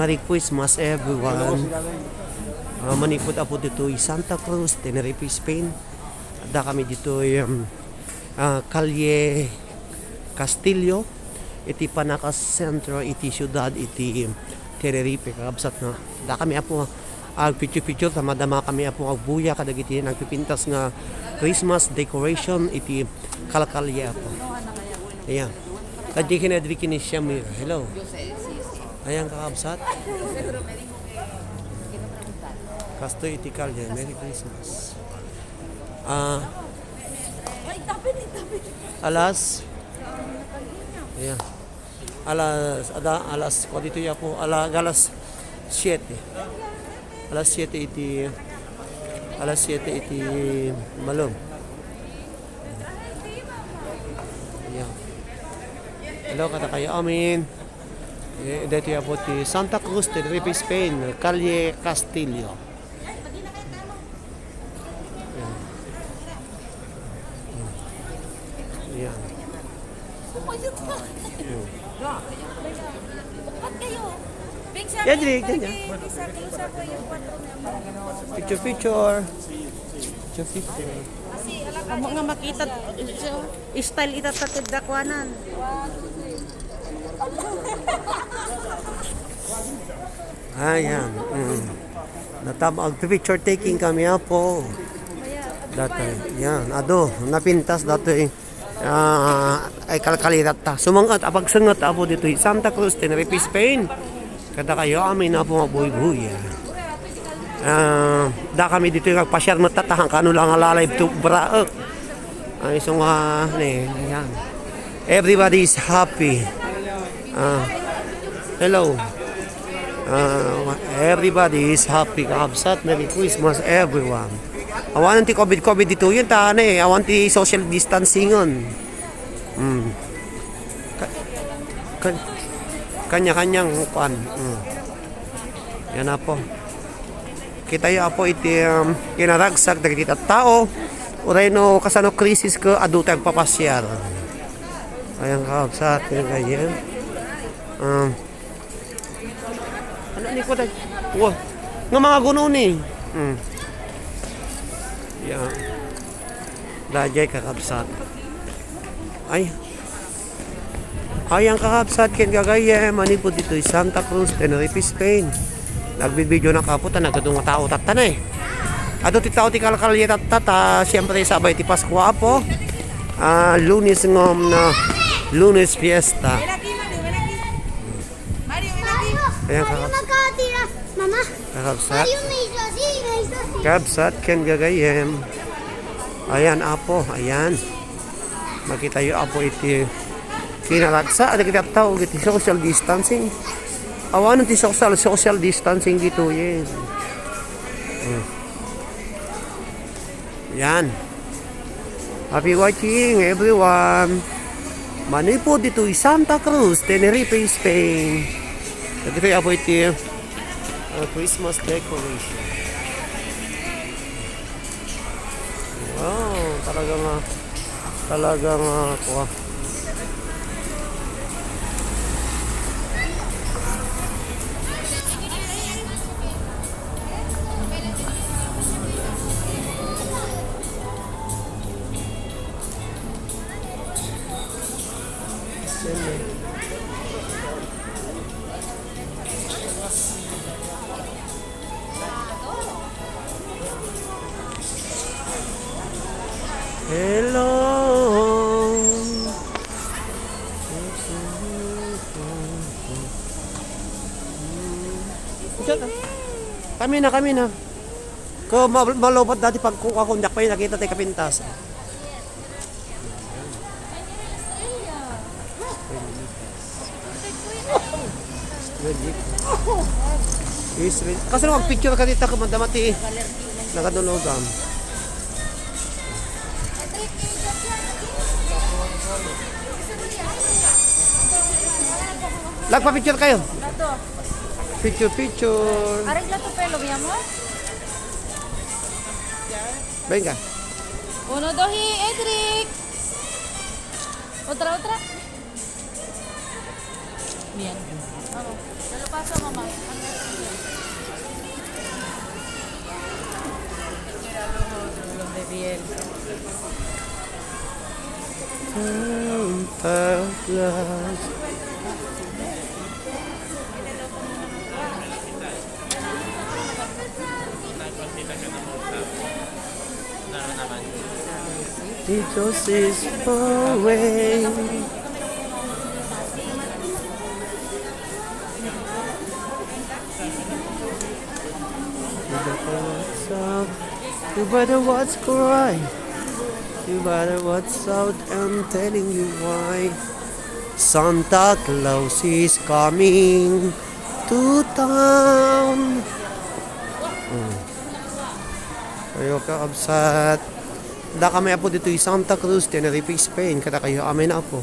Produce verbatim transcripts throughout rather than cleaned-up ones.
Merry Christmas, everyone. Ah, manipud apo ditoy Santa Cruz, Tenerife, Spain. Adda kami ditoy, um, ah, Calle Castillo, iti panakasentro iti siudad iti Tenerife, kakabsat, no? Adda kami apo, ah, picture-picture, ta madama kami apo agbuya kadagiti nagpipintas nga Christmas decoration iti kalkalye apo. Ayan. Kadya ken Edric ken Shamir. Hello. Ayan, kakabsat. Kastoy iti kalye. Merry Christmas. Ah, alas. Ayan. Alas, ada, alas, kua ditoy apo, ala, alas siete. Alas siete iti, alas siete iti malem. Ayan. Hello, kadakayo amin. Eh, daytoy apo ti Santa Cruz, Tenerife, Spain, Calle Castillo. Ayan. Ayan. Ayan. Ba't kayo? Big Sam, Edric, pwede dyan, dyan. Big Sam, isa po yung patron namin. Picture, picture. Picture, picture. Kasi, alam mo nga makita, style ita ta ti dakuanan. Ayan. Mm. Natam-, ag-picture taking kami apo. Dati, yan. Adu, napintas dati. Ah, ay kalkalirat ta. Sumangat, apagsangat apo ditoy Santa Cruz, Tenerife, Spain. Kadakayo amin apo nga buybuya. Ah, adda kami ditoy nga agpasiar met ta, ta kano lang nga lalay to braek. Ay, isu nga, ne, ayan. Everybody is happy. Ah, hello. Ah, everybody is happy, kakabsat. Merry Christmas, everyone. Awanen ti covid covid ditoyen, ta, ne, awan ti social distancingon. Hmm. Ka-, ka-, kanya-kanyang kuan. Hmm. Yan apo. Kitayo apo iti, um, kinaragsak dagiti tattao. Uray no kasano krisis ket adu ti agpapasiar. Ayan, kakabsat, ayan. Um, ano ni ko, tay? Wa. Nga mga guno ni. Hmm. Yan. Dayjay, kakabsat. Ay. Ayan, kakabsat ken gagayyem, manipud ditoy Santa Cruz, Tenerife, Spain. Nagbibidio na kapo ta nagadu nga tao tatta ne. Adu ti tao ti kalkalye tatta, ta siempre sabay ti Pasko apo. Ah, Lunes ngem na, Lunes fiesta. Ayan, kakabsat. Mama. Kakabsat. Mario, may susi, may susi. Kabsat ken gagayyem. Ayan, apo, ayan. Makitayo, apo, iti kinaragsak dagiti tattao iti social distancing. Awanen ti social, social distancing ditoyen. Hmm. Yan. Happy watching, everyone. Manipud ditoy Santa Cruz, Tenerife, Spain. Dagitoy apo iti, uh, Christmas decoration. Wow, talaga nga, talaga nga, kuha. Hello. Kami na, kami na. Ko ma-, malupad dati pag kuha ko, diak pa yung nakita tayo kapintas. Israel. Kaso nung picture ka dito, kumanda mati. Nakadulogam. Nagpa-picture kayo? Picture, picture. Arregla tu pelo, mi amor. Venga. Uno, dos, y Edric. Otra, otra. Bien. Vamos. Te lo paso, mamá. Santa Claus. Jesus is far away. Everybody wants cry. Everybody wants out and telling you why. Santa Claus is coming to town. Hmm. Ayo, kakabsat. Dakami, Apo, ditoy Santa Cruz, Tenerife, Spain. Kadakayo amin, Apo,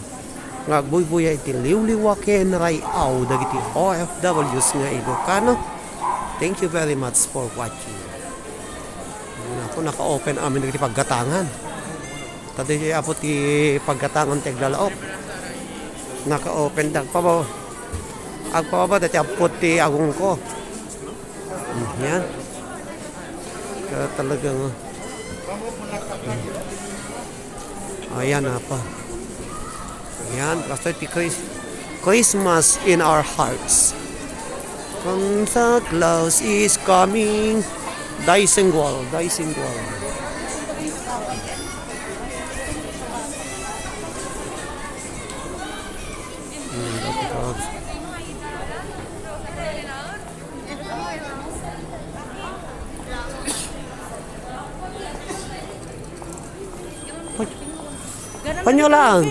nga agbuybuya iti liwliwa ken ray-aw dagiti O F Ws nga Ilocano. Thank you very much for watching. Apo, naka-open amin dagiti paggatangan. Tadi, Apo, ti paggatangan ti aglalaok. Naka-open da. Agpababa. Agpababa, dati apo ti agongko. Hmm, yan. Kaya talagang, oh. Ayan, Apo. Ayan, basta ti Chris-, Christmas in our hearts. Santa Claus is coming. Daising wall, daising wall. Hmm, dati ka. Panyo lang.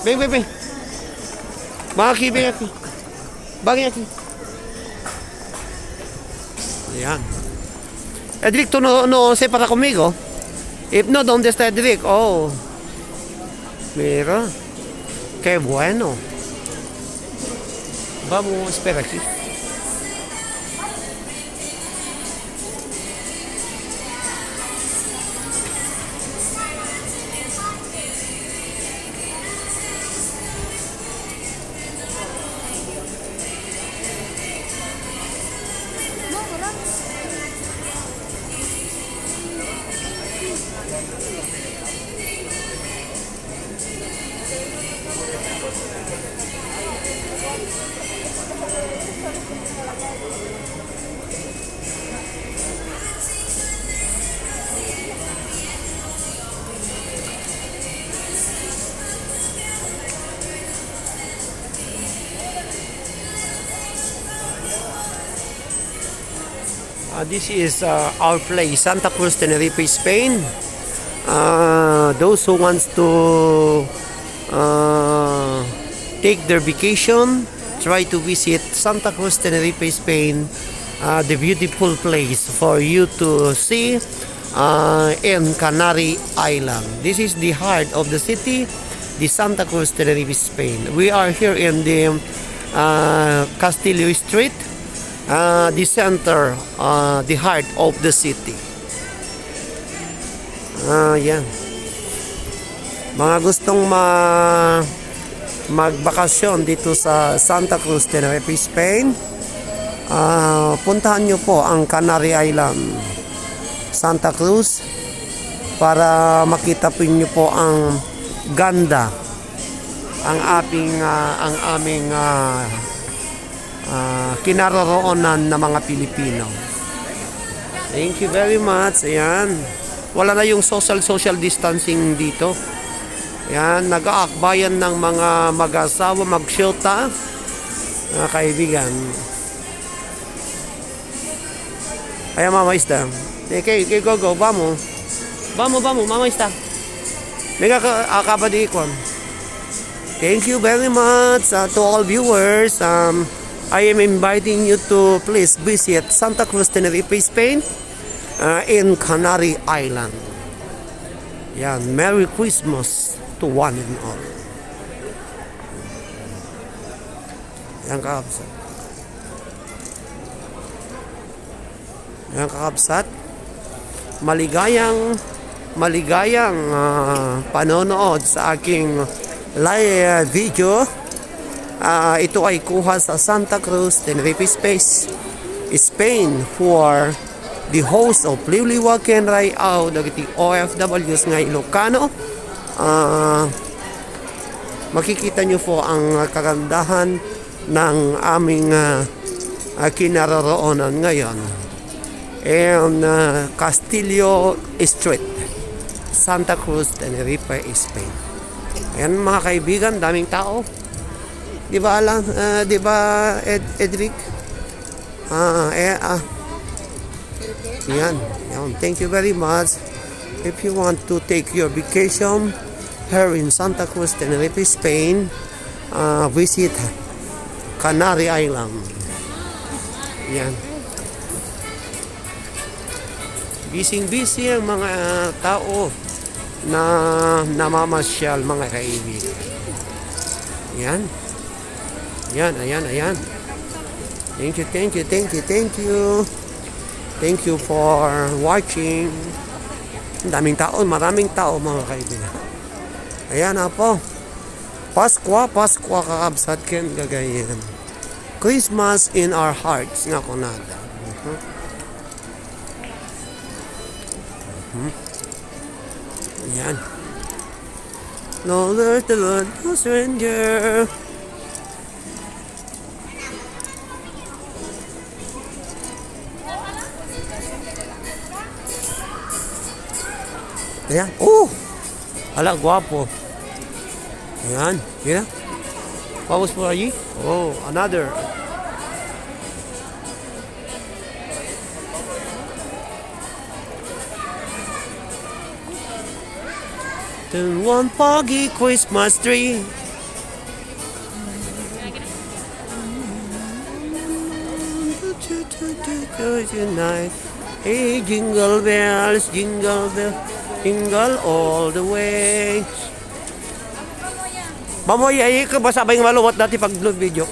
Bing, bing, bing. Bang aki, bing aki. Bang aki. Ayan. Edric, tú no, no sé para conmigo. If no, ¿dónde está Edric? Oh. Mira. Qué bueno. Vamos a esperar aquí. Uh, this is, uh, our place, Santa Cruz, Tenerife, Spain. Uh, those who wants to, uh, take their vacation, try to visit Santa Cruz, Tenerife, Spain, uh, the beautiful place for you to see, uh, in Canary Island. This is the heart of the city, the Santa Cruz, Tenerife, Spain. We are here in the, uh, Castillo Street, uh, the center, uh, the heart of the city. Ah, yan. Mga gustong ma-, magbakasyon dito sa Santa Cruz, Tenerife, Spain, ah, puntahan nyo po ang Canary Island, Santa Cruz, para makita po nyo po ang ganda, ang ating, ah, ang aming, ah, ah, kinaroroonan na mga Pilipino. Thank you very much. Ayan. Wala na yung social, social distancing dito. Ayan, nag-aakbayan ng mga mag-asawa, magsyota, mga kaibigan. Ayan, Mama Ista. Okay, okay, go, go. Vamos. Vamos, vamos, Mama Ista. Mega ka, akaba di ikon. Thank you very much, uh, to all viewers. Um, I am inviting you to please visit Santa Cruz, Tenerife, Spain, uh, in Canary Island. Yan, Merry Christmas to one and all. Yan, kakabsat. Yan, kakabsat. Maligayang, maligayang, ah, panonood sa aking live video. Ah, ito ay kuha sa Santa Cruz, Tenerife, Spain, Spain for the host of Liwliwa ken Ray-aw dagiti O F Ws nga Ilocano. Ah, makikita nyo po ang kagandahan ng aming, ah, ah, kinaroroonan ngayon. And, ah, Castillo Street, Santa Cruz, Tenerife, Spain. Ayan, mga kaibigan, daming tao. Di ba, Alan? Ah, di ba, Ed-, Edric? Ah, eh, ah. Yan, yan. Thank you very much. If you want to take your vacation here in Santa Cruz, Tenerife, Spain, ah, visit Canary Island. Yan. Busy-busy ang mga tao na namamasyal, mga kaibigan. Yan. Yan, ayan, ayan. Thank you, thank you, thank you, thank you. Thank you for watching. Ang daming tao, maraming tao, mga kaibigan. Ayan na po. Paskwa, Paskwa, kakabsat ken gagayyem. Christmas in our hearts, nga kunada. Mhm. Mhm. Ayan. No, there's the Lord, no stranger. Ayan. Oh! Ala, guwapo. Ayan. Ayan. Paus po lagi. Oh, another. Till one foggy Christmas tree. Tonight. Hey, jingle bells, jingle bells, jingle all the way. Baboy, ay, ka basa ba yung maluwat dati pag blue video?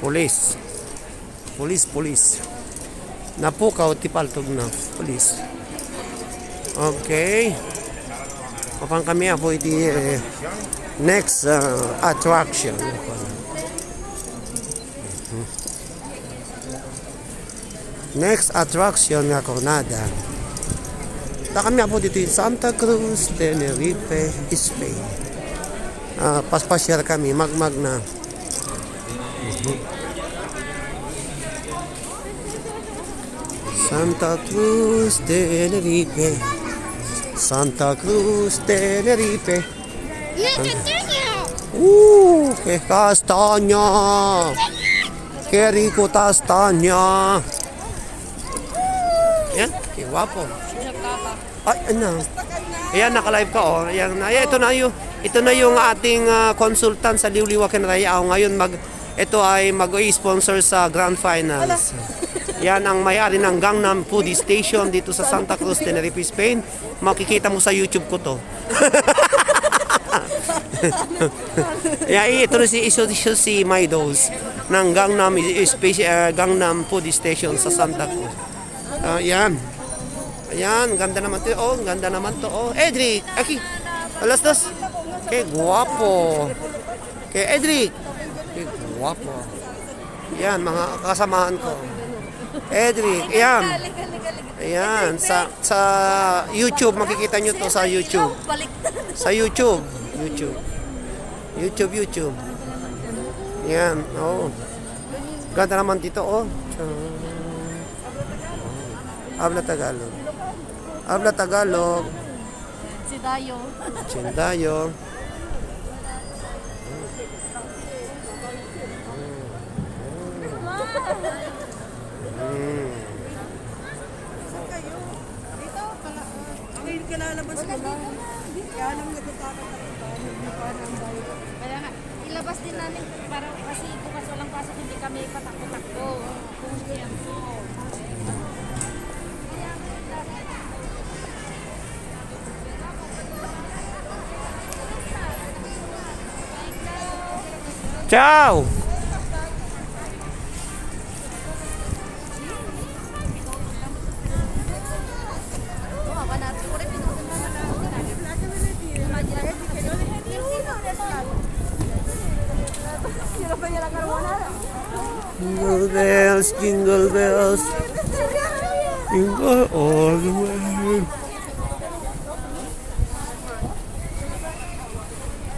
Police. Police, police. Napukaw ti paltogna. Police. Okay. Mapan kami apo iti, eh, next, ah, attraction. Next attraction nga kunada. Ta kami apo dito in Santa Cruz, Tenerife, Spain. Ah, paspasyar kami, magmag na. Santa Cruz, Tenerife. Santa Cruz, Tenerife. Uh, que castaña. Qué rico castaña. Yan, qué guapo. Ay, ano? Ayan, naka-live ka, oh. Ayan, ayan, ito na yung, ito na yung ating, ah, consultant sa Liwliwa ken Ray-aw. Ngayon, mag, ito ay mag-i-sponsor sa Grand Finals. Yan ang may-ari ng Gangnam Foodie Station dito sa Santa Cruz, Tenerife, Spain. Makikita mo sa YouTube ko to. Yeah, ito na si, ito, ito si Maidos ng Gangnam, space, ah, Gangnam Foodie Station sa Santa Cruz. Ah, yan. Ayan, ganda naman to. Oh, ganda naman to. Oh, Edric, aki. Alas dos. Qué guapo. Qué Edric. Qué guapo. Yan, mga kasamahan ko. Edric, yan. Ayan, sa, sa YouTube, makikita nyo to sa YouTube. Sa YouTube. YouTube. YouTube, YouTube. Yan, oh. Ganda naman dito, oh. Habla Tagalog. Habla Tagalog. Si Dayo. Chindayo. Mm. Saan kayo? Dito, pala, ah, ang kilalabas ko lang. Kaya lang nagtataka ako ba? Nagmukha na ang bayo. Kaya nga, ilabas din namin para kasi bukas walang pasok, hindi kami patakbo-takbo. Kung siyempre. Ciao! Jingle bells, jingle bells, jingle all the way.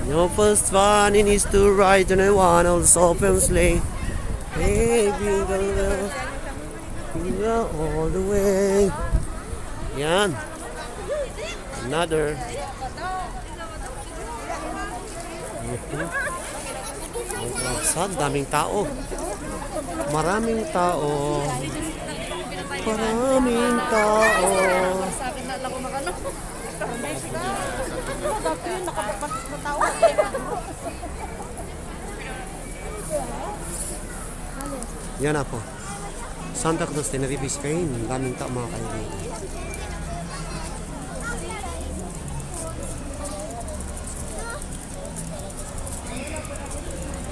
Your first one is to ride in a one on the open sleigh. Hey, jingle bells, jingle all the way. Yan. Another. Mhm. Ang San, daming tao. Maraming tao. Maraming tao. Yan ako. Santa Cruz, Tenerife, Spain. Daming tao, mga kaibigan.